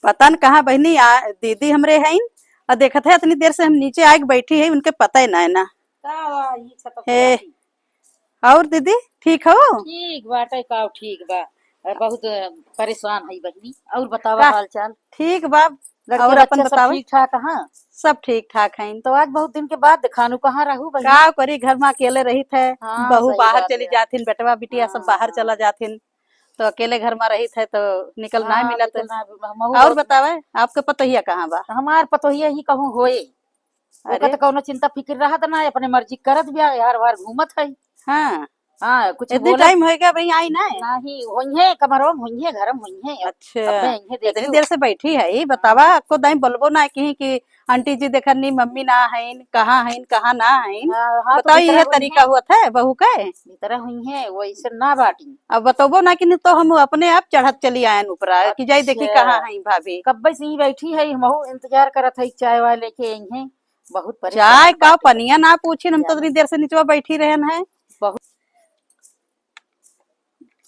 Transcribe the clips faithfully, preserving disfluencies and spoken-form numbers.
पता न कहाँ बहिनी, आ, दीदी हमरे हईन, और देखत है इतनी देर से हम नीचे आइके बैठी है, उनके पता ही ना है ना। का हुआ, ये सब तो हे, खराबी। और दीदी, ठीक हो? ठीक बाटे, का ठीक बा। अ, बहुत, अ, परेशान है बहिनी। और बतावा का? हाल चाल? ठीक बा। लड़के और बच्चे अपन सब बतावे? ठीक ठाक, हाँ? सब ठीक ठाक हैं। तो आज बहुत दिन के बाद देखानू, कहाँ रहू बहिनी? का करी, घर में अकेले रहित है, हाँ, बहू सही बाहर बात चली है। जाथिन, बेटवा बिटिया सब बाहर हाँ। चला जाथिन, तो अकेले घर में रहित है, तो निकल ना हाँ, मिलत। निकल ना, हम, हम और बहुत बतावे, आपके पतोहिया कहाँ बा? हमार पतोहिया ही कहूँ होए। ओकर अरे। त कौनो चिंता फिकिर रहत ना, अपने मर्जी करत बिया, यार वार घूमत है। हाँ। हाँ, कुछ इतनी बोले। टाइम होइगा भाई, आई ना? नाही, होइहे, कमरवा में होइहे, घर में होइहे। अच्छा। अबे इहे इतनी देखियो। देर से बैठी है, ये बतावा, हाँ। आपको दाई बोलबो ना की कि आंटी जी देखा नी, मम्मी ना हईन, कहाँ हईन, कहाँ ना हईन। हाँ, हाँ, तो बताओ, भीतरा ये होइहे। तरीका हुआ था बहू के? भीतरा होइहे, वैसे ना बाटी। अब बतौबो ना कि नहीं तो हम अपने आप चढ़त चली आयन ऊपरा कि जाई देखी अच्छा। कहाँ हईन भाभी। कब्बे से ही बैठी है, हमहू इंतजार करत है चाय वाय लेके आई हैं। बहुत परेशान चाय का बाटे। पनिया ना पूछिन, हम तो जाने। इतनी देर से निचवा बैठी रहन है। बहुत।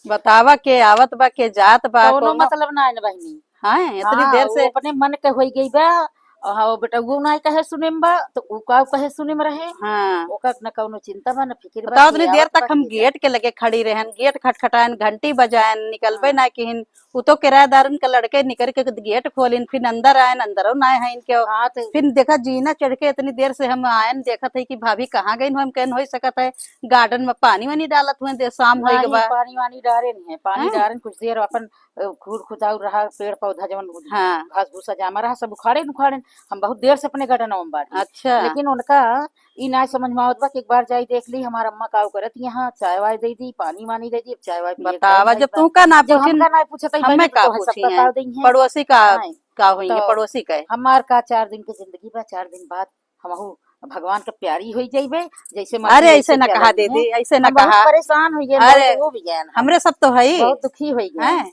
बतावा के आवत बा, के जात बा, कौनो कौनो मतलब ना है ना बहिनी। हाँ, इतनी हाँ, देर वो से। अपने मन के होई गई बा। हाँ, वो बेटा वो ना कहे सुने में बा, तो ऊ का कहे सुने में रहे। हाँ। ओकर न कौनो चिंता बा, न फिकिर बा, बताओ, के इतनी देर आवत तक बा, हम के जात। गेट के लगे खड़ी रहन, गेट खटखटायन, घंटी बजायन, निकलबे हाँ। ना किहिन। उ तो किरायेदारन के लड़के निकर के गेट खोलिन, फिर अंदर आयन, अंदरो ना हईन केहू। हाँ, तो फिर देखा जीना चढ़ के इतनी देर से हम आयन, देखत है कि भाभी कहाँ गईन हो, हम कहन हो सकत है गार्डन में पानी वानी डालत हुए, दे शाम होई के नहीं, बा। पानी वानी डारे नहीं है, पानी हाँ। डारे कुछ देर अपन, अ, खूर खुदाऊ रहा, पेड़ पौधा जवन हाँ। घास भूसा जामा रहा, सब उखाड़े उखाड़े। हम बहुत देर से अपने गार्डन में बाटी। अच्छा। लेकिन उनका ई ना समझ में आवत बा कि एक बार जाई देख ली, हमार अम्मा का करत यहाँ, चाय वाय दे दी, पानी वानी दे दी, अब चाय वाय पिए के बतावा, टाइम जब भइल बा। तू का ना जब पूछिन, हमका ना पूछत, हमें का पूछी है? पड़ोसी का बताव देई हैं। पड़ोसी का, हाँ। का होई है, तो पड़ोसी का है। हमार का चार दिन के जिंदगी बा, चार दिन बाद हमहू भगवान के प्यारी होई जइबे, जैसे मर्जी अरे, वैसे ऐसे ना कहा चलाई दीदी, हैं। ऐसे ना हम बहुत कहा। परेशान होई गए, अरे, बहुत हो गया ना। हमरे सब तो है ही। बहुत दुखी होई गए। हैं?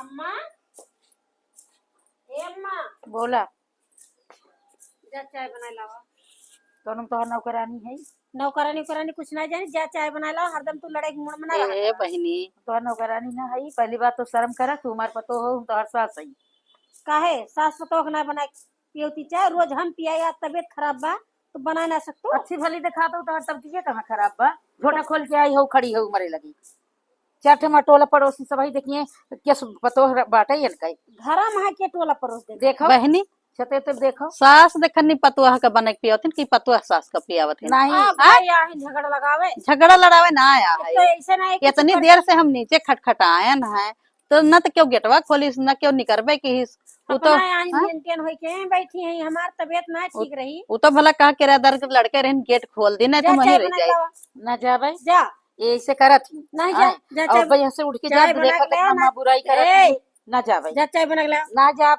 अम्मा, ए अम्मा। बोला। जा चाय बनाए लावा। कौन हम तोहर नौकरानी है? नौकरानी उकरानी कुछ ना जानी, जा चाय बनाए लावा, हरदम तू लड़ाई के मूड में ना ए रहत बा। बहिनी। तोहर नौकरानी ना है, पहली बात तो शर्म करा, तू हमार पतो हो, हम तोहर सास है। काहे? सास पतो के ना बनाए पियौती चाय, रोज हम पियाई, आज तबीयत खराब बा, तो बनाए ना सकतू? अच्छी भली देखा दो, तोहर तबीयत कहाँ खराब बा? झोटा खोल के आई हो, खड़ी हो, मरे लगी। चार ठे हमार टोला पड़ोसी सब है, देखिए, केस पतोह र-, बाटे इनका। घरा में है के टोला पड़ोस दे? देखो। बहिनी। छते ते देखो। सास देखनी पतोह के बनक पियावत हिन कि पतोह सास के पियावत हिन? नहीं। आ, आ? भाई, यहाँ झगड़ा लगावे। झगड़ा लड़ावे ना आया है। तो ऐसे ना है कि इतनी देर से हम नीचे खटखटायन है, तो न तो केहू गेटवा खोलिस, न केहू निकरबे किहिस। उ तो, अपना यहाँ हाँ? मेंटेन होई के बैठी हैं, हमार तबीयत ना उ, ठीक रही। उ तो भला कहा किरायेदार के लड़के रहन, गेट खोल दी, नहीं तो जा वहीं चाय रह बना जाए। लावा। ना जाबे। जा। ये ऐसे करत ही। नहीं जा, हाँ? जा और चाय, भाई यहाँ से उठ के जा, चाय बना देखा के तो लाओ अम्मा ना। बुराई करत ए, ही। ना जाबे। जा चाय बना के लाओ। ना जा।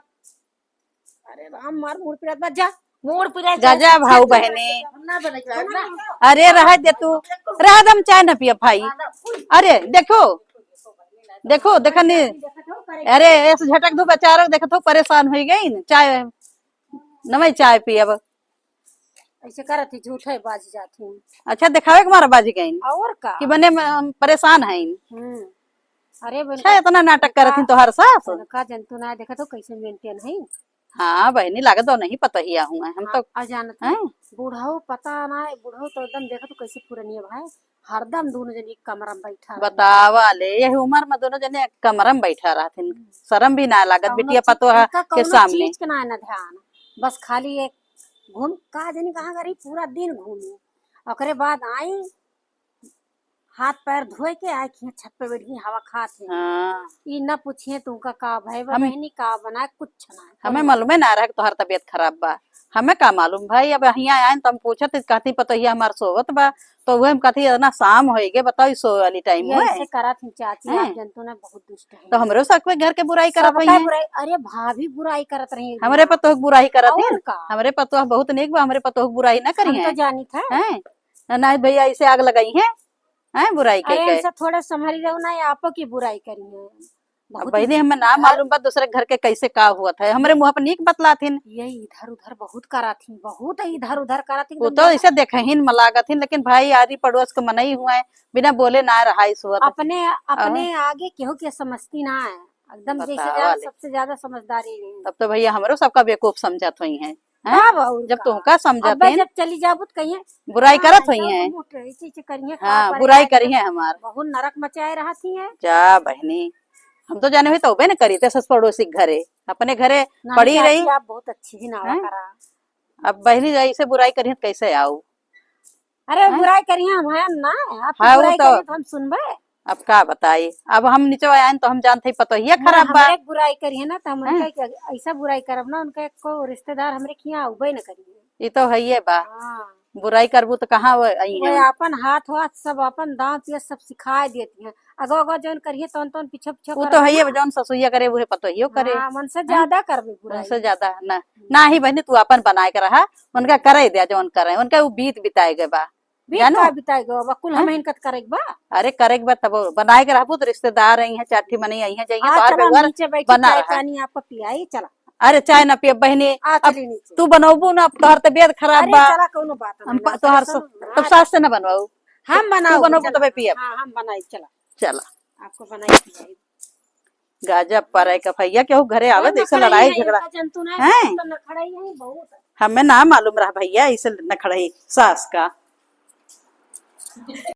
अरे राम, मार मूड़ पिरात बा, जा। मूड़ पिरात जा, जा, जा, भाऊ बहनी। हम ना बने के ना। अरे रह दे तू, रह दे, हम चाय ना पिया भाई। अरे देखो, देखो, देखा नहीं। अरे ऐसे झटक दो बेचारा, देखो तो परेशान हो गई न, चाय नमई चाय पियब। ऐसे करत ही, झूठे बाज जात ही। अच्छा, देखावे के मारा बाज गई और का? कि बने में हम परेशान हैं। हम्म। अरे बन अच्छा, इतना नाटक करत ही तोहार सास। का जन तू ना देखत हो कैसे मेंटेन है। हाँ बहनी, लागत हो नहीं पता ही हूँ हम तो। आ जानत हैं? बुढ़ऊ पता ना है, बुढ़ऊ तो एकदम देखत हो कैसे पुरनिया भाई। हरदम दोनों जने एक कमरा में बैठा रहे। बतावा ले, यही उम्र में दोनों जने एक कमरा में बैठा रहथिन। हम्म। शर्म भी ना लागत कौनो बिटिया चीज, पतोह इनका के कौनो सामने। चीज के ना, ना ध्यान, बस खाली एक घूम, का जानी कहाँ गई, पूरा दिन घूमी, ओकरे बाद आई, हाथ पैर धोए के आए के छत पे बैठ गई, हवा खात है। हाँ। ई ना पूछिए तुमका का भय बा हम बहनी, का बना, कुछ ना है, हमें कोनो मालूम है ना रहा कि तोहार तबीयत खराब बा। हमें का मालूम भाई, अब हियाँ आए तो हम पूछत कहती पतोहिया हमार सोवत बा, तो उहे हम कहती इतना शाम होई गे, बताओ ई सोवे वाली टाइम ये हुए। ऐसे करत ही चाची, आप हैं? जनतो ना बहुत दुष्ट है। तो हमरे सब के घर के बुराई करत सबका हुई हैं। बुराई, अरे भाभी बुराई करत रही है हमरे ना। पतोह के बुराई करत और हैं। का? हमरे पतोह बहुत नेक बा, हमरे पतोह के बुराई ना करी हम तो हैं। जानित है। हैं? ना, ना भैया ऐसे आग लगाई हैं, हैं बुराई के अरे के। इनसे थोड़ा संभली रहो ना, ये आपो की बुराई करी है। अब बहुत बहनी, हमें ना हर मालूम बा दूसरे घर के कैसे का हुआ था, हमरे मुँह पर नीक बतलाथिन। ये इधर उधर बहुत कराथिन, बहुत इधर उधर कराथिन, वो एकदम तो ज्यादा। ऐसे देखहिन में लागथिन, लेकिन भाई आदि पड़ोस के मनई हुए, बिना बोले ना रहा इस हुआ था। अपने, अपने और आगे केहू के समझती ना है। एकदम जैसे बतावा जान ले। सबसे ज्यादा समझदारी रही। तब तो भैया हमरो सबका बेवकूफ समझत होइहैं, हैं? तब और जब का? तुमका समझत अब्बे हैं, जब चली जाबू तो कहिए, बुराई हाँ, करत ऐसा होइहैं। तो मुँह ऐसे, ऐसे करिए, हाँ, का बुराई करिए करिहैं हमार। बहुत नरक मचाए रहत ही हैं। जा बहनी, हम तो जाने हुई तो उबे न करी थे सस पड़ोसी के घरे, अपने घरे नहीं पड़ी चाची, रही। आप बहुत अच्छी ही नावा हैं? करा। अब बहनी ऐसे बुराई करिहैं तो कैसे आऊ? अरे, हैं? बुराई करिहैं हम हैं ना, आप हाँ, वो बुराई तो करिहैं तो हम सुनबे। अब का बताई, अब हम नीचे आएन तो हम जानत ही पतोहिया ना, खराब बा। हमरे के बुराई करिहैं ना, तो हम हैं? उनका के ऐसा बुराई करब ना, उनका एको रिश्तेदार हमरे खियाँ आउबे न करिहैं। ई तो हइये बा। हाँ। बुराई करबू तो कहाँ वो आई वो हैं? आपन हाथ वाथ सब आपन दाँत ये सब सिखाए देती हैं। अगो अगो जौन करिहैं तौन तौन पीछे पीछे वो करबे तो हइये ना। बा, जौन ससुइया करे उहे पतोहियो करे। हाँ, मन से हैं? ज्यादा करबे बुराई। मन से ज्यादा ना। हम्म। ना ही बहनी, तू आपन बनाए के रहा, उनका करे दे जौन करे, उनका वो बीत बिताए गए बा। बीत जानू? का बिताए गो बा, कुल हैं? हम इनका करे के बा। अरे करे के बा, तब बनाए के रहबू तो रिश्तेदार आई हैं, चार ठी मनई आई हैं, जाइए हाँ, तोहार चला, हम व्यवहार नीचे बैठी बना चाय रहा। पानी आपको पियाई, चला। अरे चाय ना पियब बहनी, आ, अब चली नीचे। तू बनौबू ना, अब तोहार तबियत खराब अरे, बा। चला, कौनो बात हम ना, प-, तोहार सासू स-, ना, तब आ, सास से ना बनवाऊ। हम तू बनाऊ, बनौबू चला। तबे पियब। हाँ, हम बनाई, चला। चला। आपको बनाई पियाई। गजब परे का भैया, केहू घरे आवे तो ऐसे लड़ाई झगड़ा। हैं? हमें ना मालूम रहा भैया, ऐसे नखड़ई सास का।